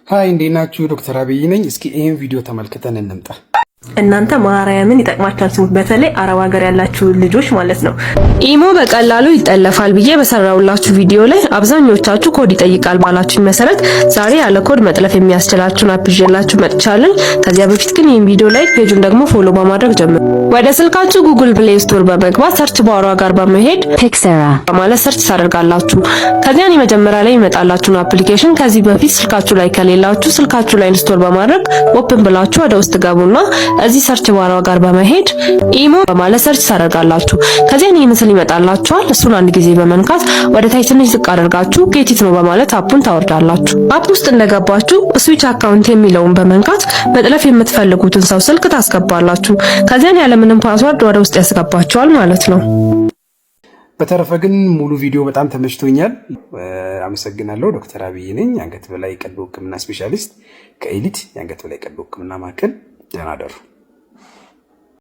Hi፣ እንዴት ናችሁ? ዶክተር አብይ ነኝ። እስኪ ይህን ቪዲዮ ተመልክተን እንምጣ። እናንተ ማርያምን ይጠቅማችኋል። ስሙት። በተለይ አረብ ሀገር ያላችሁ ልጆች ማለት ነው። ኢሞ በቀላሉ ይጠለፋል ብዬ በሰራውላችሁ ቪዲዮ ላይ አብዛኞቻችሁ ኮድ ይጠይቃል ባላችሁኝ መሰረት ዛሬ ያለ ኮድ መጥለፍ የሚያስችላችሁን app ይዤላችሁ መጥቻለሁ። ከዚያ በፊት ግን ይህን ቪዲዮ like፣ page ኡን ደግሞ follow በማድረግ ጀምሩ። ወደ ስልካችሁ Google Play Store በመግባት search bar ዋ ጋር በመሄድ Pixera በማለት search ታደርጋላችሁ። ከዚያን የመጀመሪያ ላይ ይመጣላችሁን application ከዚህ በፊት ስልካችሁ ላይ ከሌላችሁ ስልካችሁ ላይ install በማድረግ open ብላችሁ ወደ ውስጥ ገቡና እዚህ search bar ዋ ጋር በመሄድ ኢሞ በማለት search ታደርጋላችሁ። ከዚያን ይህ ምስል ይመጣላችኋል። እሱን አንድ ጊዜ በመንካት ወደ ታች ትንሽ ዝቅ አድርጋችሁ get it now በማለት app ኡን ታወርዳላችሁ። App ውስጥ እንደገባችሁ switch account የሚለውን በመንካት መጥለፍ የምትፈልጉትን ሰው ስልክ ታስገባላችሁ። ከዚያን ያለምንም password ወደ ውስጥ ያስገባችኋል ማለት ነው። በተረፈ ግን ሙሉ ቪዲዮ በጣም ተመችቶኛል። አመሰግናለሁ። ዶክተር አብይ ነኝ፣ የአንገት በላይ ቀዶ ሕክምና specialist ከኤሊት የአንገት በላይ ቀዶ ሕክምና ማዕከል። ደህና ደሩ።